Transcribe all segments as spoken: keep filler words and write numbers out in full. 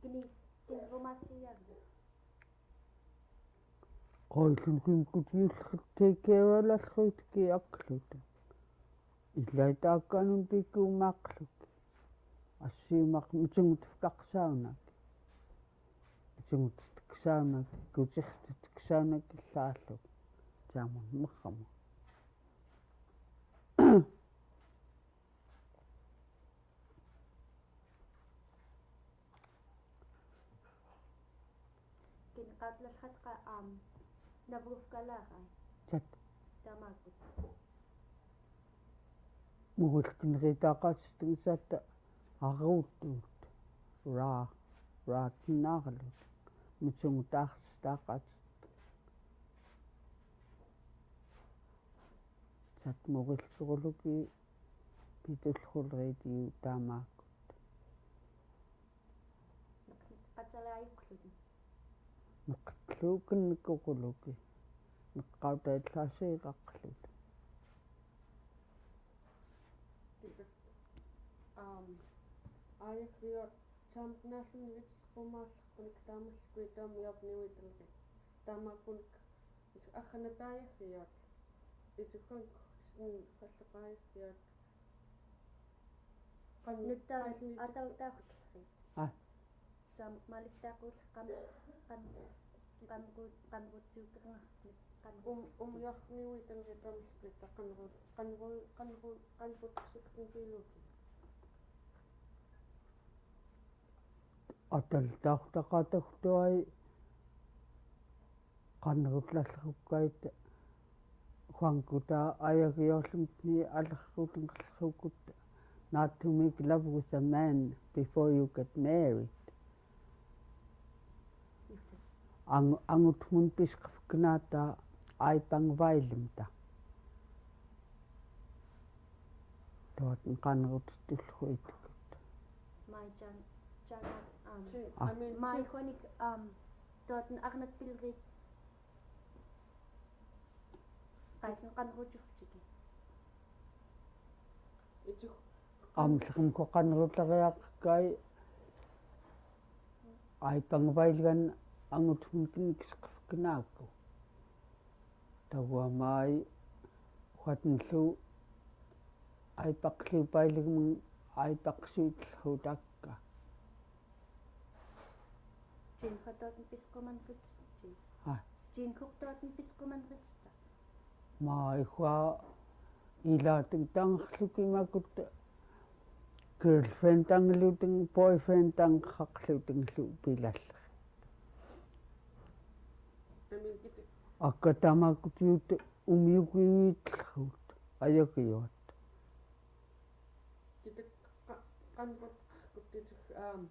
Kinis, kinrumasian. Koilun kimkut yulkut take care lalhuit ki aklut. Ilait akanun piku makluk. Asimak micungut kaksaunaki. Micungut kaksaunaki, kucik kaksaunaki lalu. Jamun makamu. Kinqatlalhat ka am, nabugufkalakai. Chat. Tamakut. Mugul kinritaqat tingsat arutut. Ra, ra tinarlut. Micungut arsitaqat. Chat mugul suruluki. Pitulhul radio tamakut. Qatsalaayuqłuti. Neqtlukin nekukuluki. Neqqautaitlasiraqluti. Um, ayakriot chamtnalun wits kumalkunik tamalkuit um yopni witelrit. Tamakunik Akanat ayakriot. Itukan kusin kalak ayakriot. Kan Nutta kan atau takut. Ah. Jam malik takut kan kan kan ku kan ku juga kan. Um um yah ni witan kita mesti kan ku kan ku kan ku kan ku sik tinggi lagi. Atal tak tak tak tuai. Qanrut lalrukait, juangkuta ayakiollungtni alerrut ngerrukut, not to make love with a man before you get married. Ang-, angutmun piskefkenata aipang vailimta. Tuat qanrut tulhuitkut. Mai jan, jan, um, Chi-, Ah. I mean, mai chi- konik, um, Tuat arnat pilrit. Kaitin qanrujuk chiki. Ijuk. Amlaqem ko qanrutariak kai aipang vailgan angut mungkin kiskefkenaku. Tagua mai kuat nlu aipakliu vailgmeng aipaksuit lhutak. Ka. Jin khuktotn piskuman kutsi. Ha. Jin khuktotn piskuman kutsi. Ma ikua ila teng tang luki makut girlfriend tang luteng boyfriend tang kak luteng lu pilal. Aka tamakut yut umiuk yut lhut. Ayok yot. Kita ka-, kan kut kut itu, um,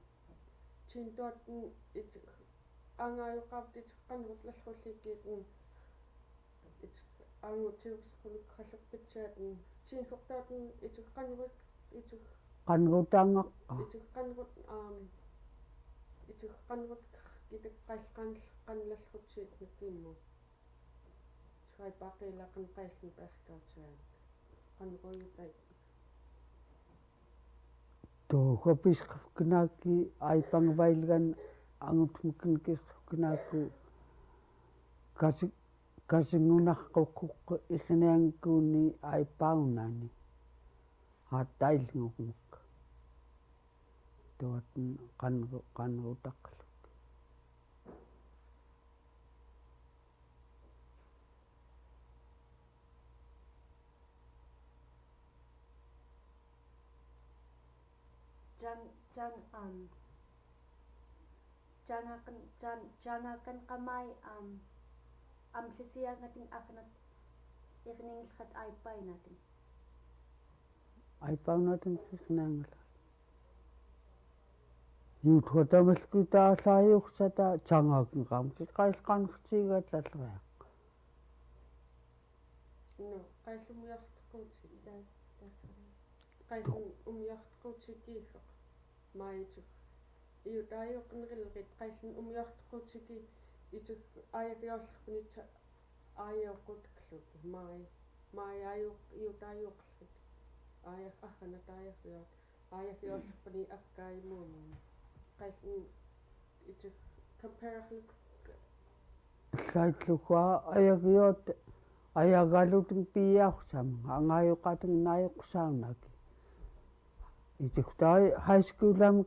Chin tuat, mm, ijuk angayuqavtit qanrut lalhulikit, mm, ijuk angut tiukskuluk haluk pitchat, mm, chin khuktotn ijuk qanrut, ijuk qanrut angak. Ijuk qanrut, um, ijuk qanrut kitik qail qan, qan lalhutsit nikimu. Chuai paqilaqn qailin pehkauchat. Qanrut ai. Tuhu piskefkenaki aipang vailgan angut mungkin kiskefkenaku. Kasi, kasi ngunak kukuk ikineang kuni aipaunani. Atail ngukmuk. Tuat kan, kan rutak. Jan, jan, um, jangaken, jan, jangaken kamai, um, am sisiangatin aknat, irningilkat aipai natin. Aipai natin irningilkat. Yut watamas kita sayuk sata jangaken kam, kikail kan kecigat lalreak. No, qail umiortuqutik. Qail umiortuqutik ihoq. Maijuk. Iut ayuq nrilqit qail umiortuqutik ijuk ayaq iorlqpnit ayuq utkluk. Mai, mai ayuq, iut ayuq lqit. Ayaq ahanat ayaq iot. Ayaq iorlqpni akkai mumun. Qail Itik compare-luk. Llaitluka ayagiot, ayagaluteng piyaksam, angayuqateng nayuksaunaki. Itiktai high school-am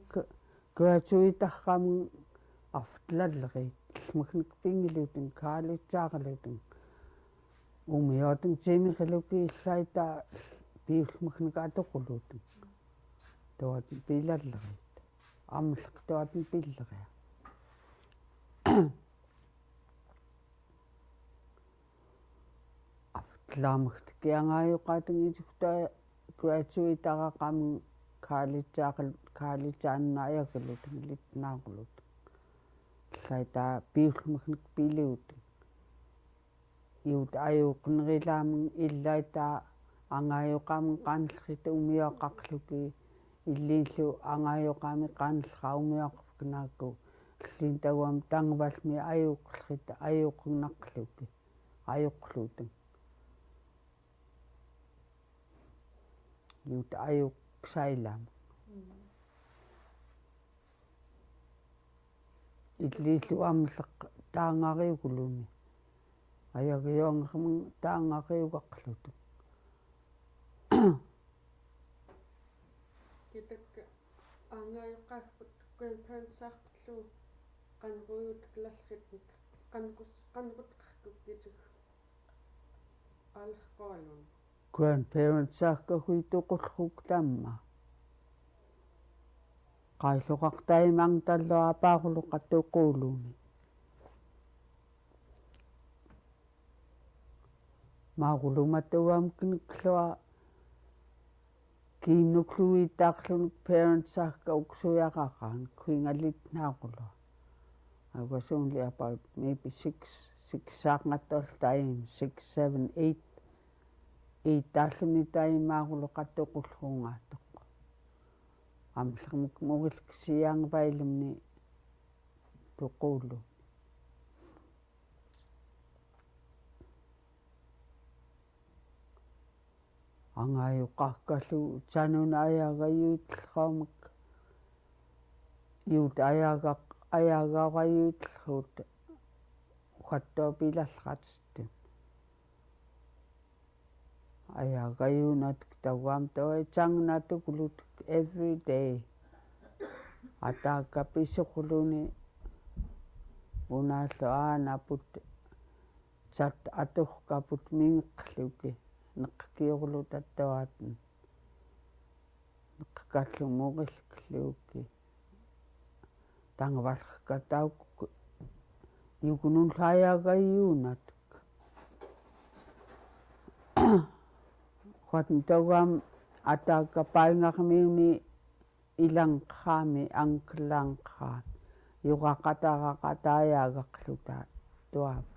graduate-akam after lallerit, lmeknek pingiluteng, college-akaluteng. Umioteng jimikiluki llaita piulmeknek atukuluteng. Tuat pilallerit. Amlek tuat pillaria. After lamektek angayuqateng itiktai graduate-akam college-akal, college-an ayagaluteng, litnakuluteng. Llaita piulmeknek piluteng. Iut ayuqneq ilameng, illaita angayuqameng qanllerit umioqakluki, illinlu angayuqami qanlleq umioqpeknaku, llin tauam tangbalmi ayuqlerit ayuqnaqluki, ayuqluteng. Iut ayuqsailameng. Illilu amlek tangariuklumi. Ayagiongermeng tangariugaklutik. Kitak angayuqakput grandparents-akputlu qanruutiklalkit qanrus qanrutkakuk kitak. Alkoalun. Grandparents-akkaku ituqulkuk tamma. Qailluqaq taimang tallo apaqulu qatuqulumi. Maqulu matauam kiniklua. Kinukluitaqlun parents-akka uksuiaqaqan kuinga litnakulua. I was only about maybe six, six-ak ngatol taim, six, seven, eight. Eight-aluni taim maqulu qatuqulungatuk. Amlek muk murilk siang bailimni tuqulu. Angayuqakkalu janun ayagayuitlhomek. Iut ayagak ayagagayuitlhut. Uhatto pilalkatstun. Ayagayunatik tauam tawai jang natuklutik every day. Ataka pisukuluni unallo anaput. Jat atuhkaput mingiqluki, neqkiuqlu tatuatn, neqkallu muqilkluki, tangbalkka taukuk, iukunun ayagayunatik. Kuat tauam ataka paingakmiuni ilangkami angkelangkami. Iuqaqataqaqat ayagakluta tuavut.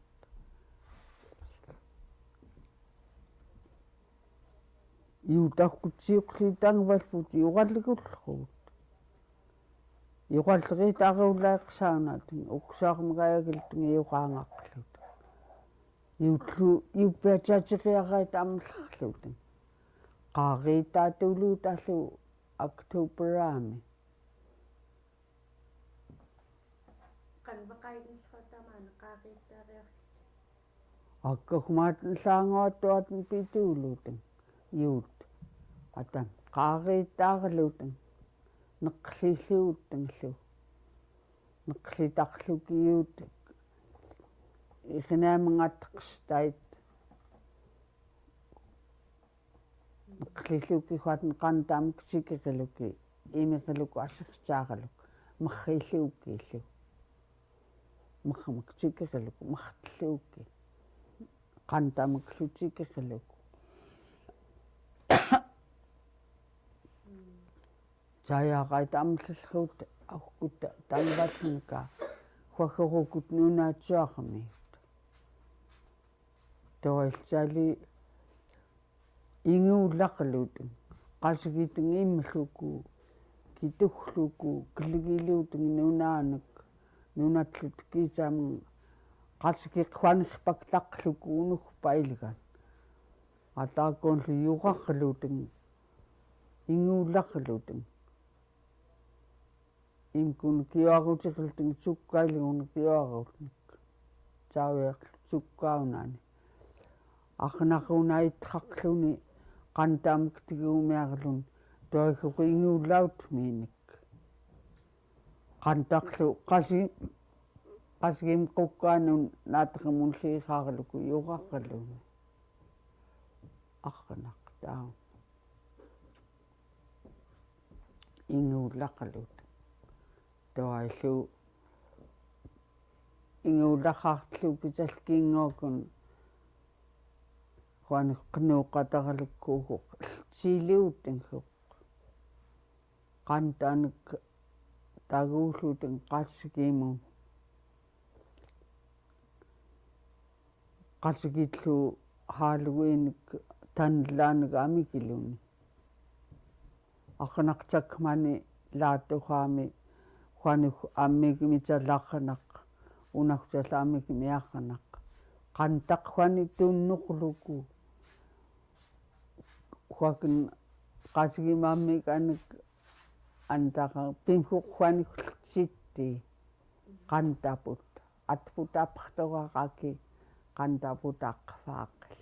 Iutakut siuklitang balput iuqallikullukut. Iuqallikit aqiulaiqsaunating uksuaq mekayakilting iuqangakluta. Iutlu iupiatsatiliaqait amlakluting. Qaqita tulutallu October-ami. Qanbaqainilqatamani qaqitariaqit. Akka kumat nlangotuat npituluting. Iut. Atan qaqitaqluting. Neqliliutinglu. Neqlitaqluki iut. Iqinai mengateqstait. Neqliluk ihuat neqantamik sikiqiluki, imiqiluku asiqsaqiluk, meqilukiluk. Meq, meqsikiqiluku, meqluki. Qantamiklu sikiqiluku. Jaya qait amlilhut, ahukut tangbalhungka, huahurukut nuna juakmiut. Toaljali ingiulaqluting, qasigiting imluku, kituhluku, kiligiluting nunanik, nunatlutik isameng, qasigiq huanihpaktaqluku unuhpailkan. Atakonlu iuqaqluting, ingiulaqluting. Imkunik iuarutiklutink sukka, ilngunik iuarutink. Sawiak sukka unani. Aknak una itkaklu ni kantamik tikiumiaklu ni tuaisuk ingiulaut minik. Kantaklu kasi, kasikim kukka nun natakam unlikakluku iukaklun. Aknak taun. Ingiulaklut. Tuailu. Ingiulakaklu kisalkingokun. Kuan knukatakluku siliutingkuk. Kantanik tagulutink kasikimun. Kasikitlu haluinik tanlanik amikiluni. Aknak sakmani latuhami huanik amikmi salaknak. Unak salamikmi aknak. Kantak huani tunukluku. Huakin kasikimami kanik antaka pimhuk huanik siti kantaput. Atput apaktohaki kantaput akfakil.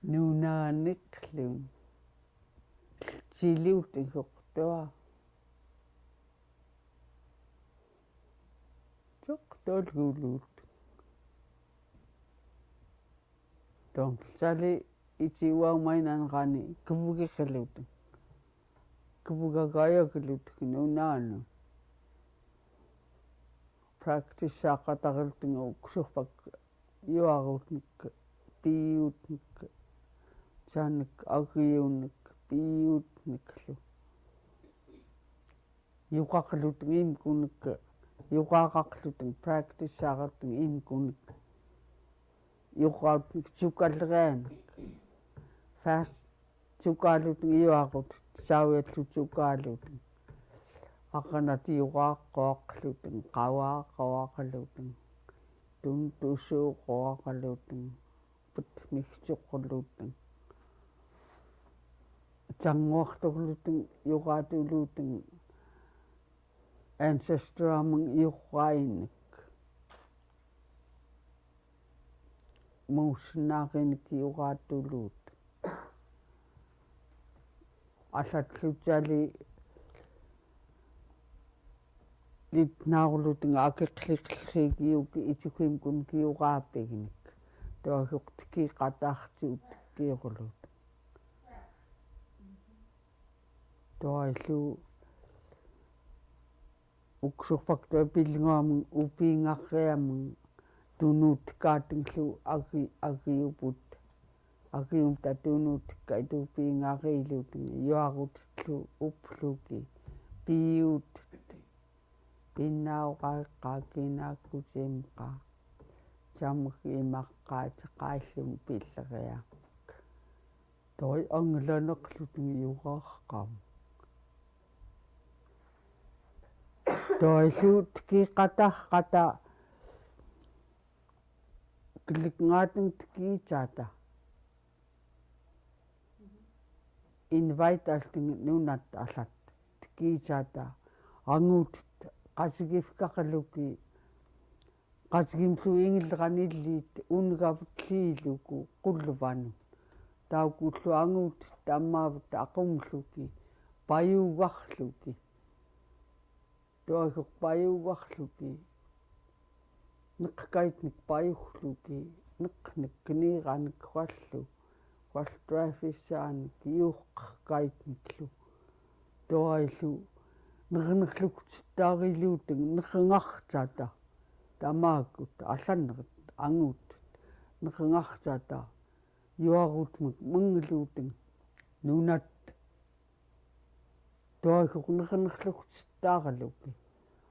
Nunaniklun. Siliutingkuk tua. Suk tolgulut. Tong sali iti uaumainan kani kebukikluting. Kebukakayakiluting nunanu. Practice akatakiluting uksuhpak iuarutnik, piutnik, sanik, agiunik, piutniklu. Iukakluting imkunik, iukakakluting practice akluting imkunik. Iukautnik sukalreanik. Fast sukaluting iuakut sawiatlu sukaluting. Akanat iukakakluting, kawakawakluting. Tuntusu kawakluting. Put mihsukluting. Sanguaktukluting, iukatuluting. Ancestor ameng iukainik. Musnakinik iukatulut. Alatlu sali litnauluting akikliklik iuki itikwimkunik iukapikinik. Tuahuk tiki katahti utikiulut. Tuailu uksuhpak tuai pilngoameng, upingakreameng, tunutkatinglu aki, aki uput. Aki umta tunutkaid upingakeiluting, iuarutlu upluki, piut, pinaukaikakinakutsimka, samuk imakka, sakailum pilreak. Tuai anglanakluting iukakam. Tuailu tiki katah kata kilik ngating tiki sata. Invite alting nunat alat tiki sata. Angut kasikifkakluki. Kasikimlu ingil kanilit, unigabut liluku, kullubanun. Taukutlu angut, tamabut akumluki, payugakluki. Tuahuk payugakluki. Nekkait nik payugluki, nek nik kiniran nik huallu. Hual drive-isan kiuhkkaitniklu. Tuailu, neknekluk sitariluting, nekngaksata. Tamakut, alan angut, nekngaksata. Iuarut mik mengluting, nunat. Tuahuk neknekluk sitariluki.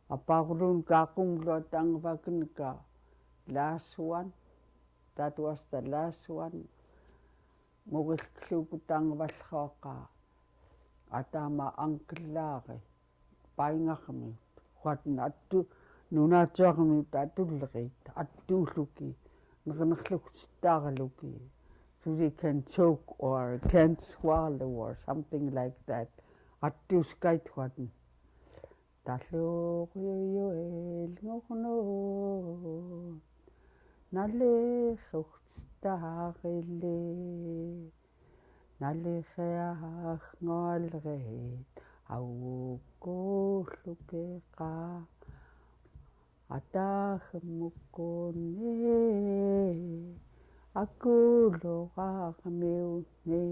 Apakulun kakum lua tangvakin ka last one. That was the last one. Mukilkluku tangvalhoka. Atama angkelake. Paingakmi. Huat natu, nunatuakmi tatulekit. Atuluki. Neknekluk sitariluki. So they can choke or can swallow or something like that. Atuskait huat. Taluk yuyuel nguknun, nalik ukstarile, nalik eak ngoalret, aukuluke ka. Atak mukune, akuluk akmiune,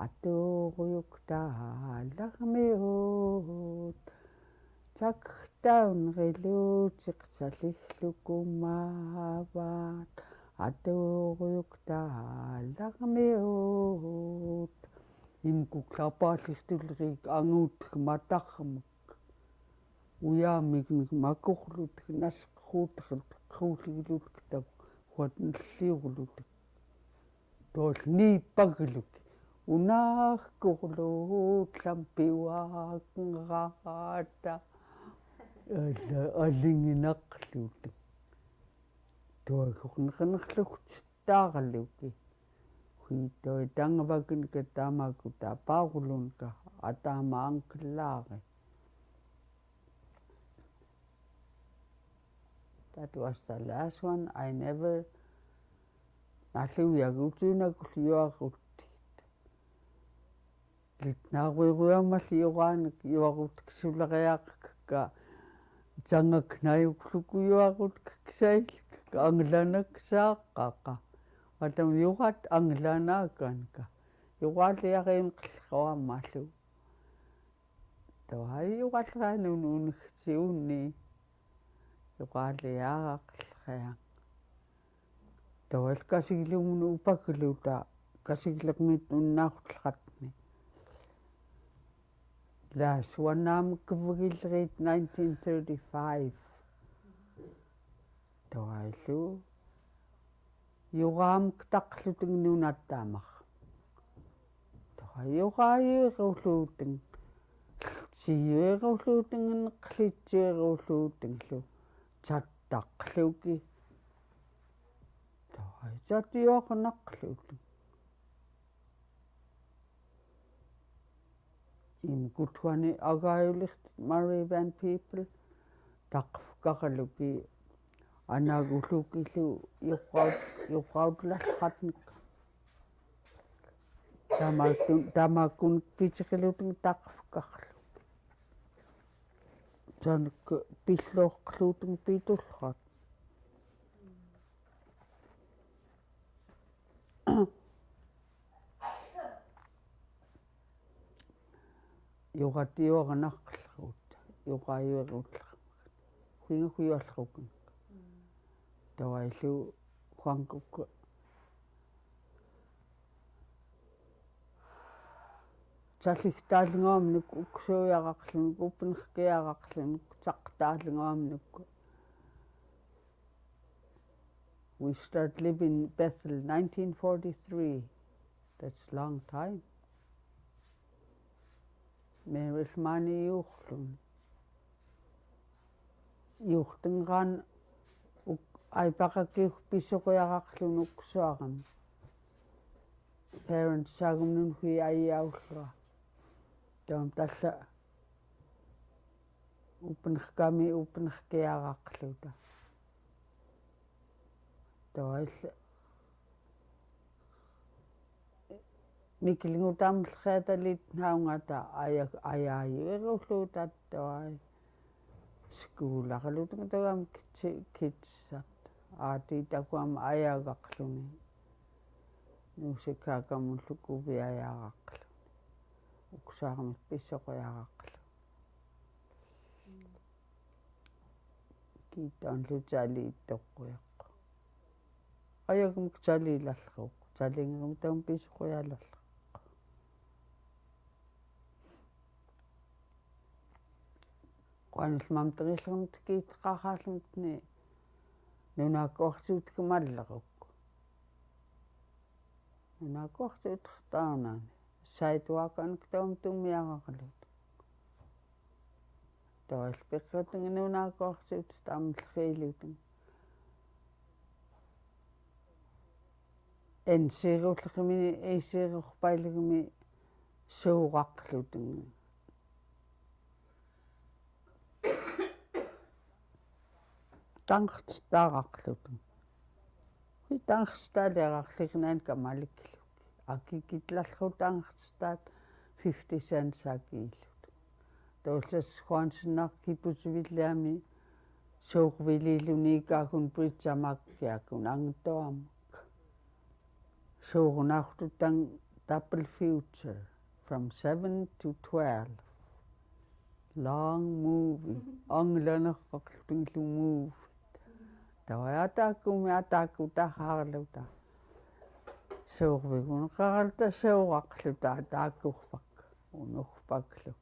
aturuk talak miut. Caktaun rilutik calik lukumabat, aturuk talak miut. Imkuk lapalik tulik angut matakmuk. Uyamik nik makuklutk, naskutlutk, kutlutk, tau, kuat nliuklutk. Tol ni paglutk. Unak kuklut lampiwak ngata. Ala, alinginak lutk. Tol kuk nakanaklutk. Taqluki. Huitoi tangvakin ke tamaku tapakulun ka atama angkelari. That was the last one. I never, naliwiak utunakul yuakutit. Litnaruiruamal iuqanik, iuaqutk sulaqiaqkka, sangaknaiukluku iuaqutk ksailkka, anglanak saqaqa. Watam iuqat anglanakanka. Iuqaliaq imqlqawamalu. Tawai iuqalqanun unhsiuni. Iuqaliaqlqeang. Tawal kasiglumun upakluta, kasiglumun unnauqlqatni. Last one nam kebegil rate nineteen thirty-five. Tawailu. Iuqamktaqluting nunatamaq. Tawai iuqaiuiquluting. Siuiquluting, nqlisiuiquluting lu. Cattaqluki. Tawai catiuaqnaqluting. Imkutwani agaiulikt Mary Van Peebles, taqfkaqluki, anagulukilu, iuqaut, iuqautlalqatnik. Tamakun, tamakun pitikiluting taqfkaqluki. Sanik pilluqluting pitulqat. Iuqatiuaqnaqlqut, iuqaiuiqulqut. Huinga huiualqukun. Tawailu huangkuk. Saliktalngaumnuk, uksuiaqaqlunuk, upnqkiaqaqlunuk, saqtalngaumnuk. We start living Bethel nineteen forty-three. That's long time. Meril mani iuqlun. Iuqtingan uk, aipaqaki uk pisuqiaqaqlun uksuaqam. Parents sagumnun hui aiaullua. Taum talla. Upnqkami, upnqkiaqaqluta. Tawal. Miklingutam lketa litnaungata aya, aya, aya, iqulutat tawai. Skuulaqluting tawam kitsi, kitsat. Ati takuam ayagaqluni. Nusikakamun lukubi ayagaqluni. Uksuaqam pisuqiaqaqluni. Kitan lu cali tokuiq. Ayagum cali lalquk, cali ngum taum pisuqiaq lalquk. Kuanil mam tengilum tikit kakasum tni. Nuna kuaksut kemalquk. Nuna kuaksut taunani. Saituakan kitaum tumiaqaqlut. Tawal piqting nuna kuaksut tamlqiluting. Ensirutlkmi, esiruqpailkmi, suuqaqluting. Tangsta araqłutun. Hui tangsta araqłiqnan kamalikluk. Akikitlalqu tangsta fifty cents akillut. Tulsas Juansenaq kipusviliami, suuqvililuni kakun bridge amakkiakun angtoamak. Suuqnaqtutang Double Future from seven to twelve. Long movie. Anglaneqaqlutinglu movie. Tawa atakumi atakutaqarluta. Suuqvigunqarluta suuqaqluta atakuqpak. Unuqpakluk.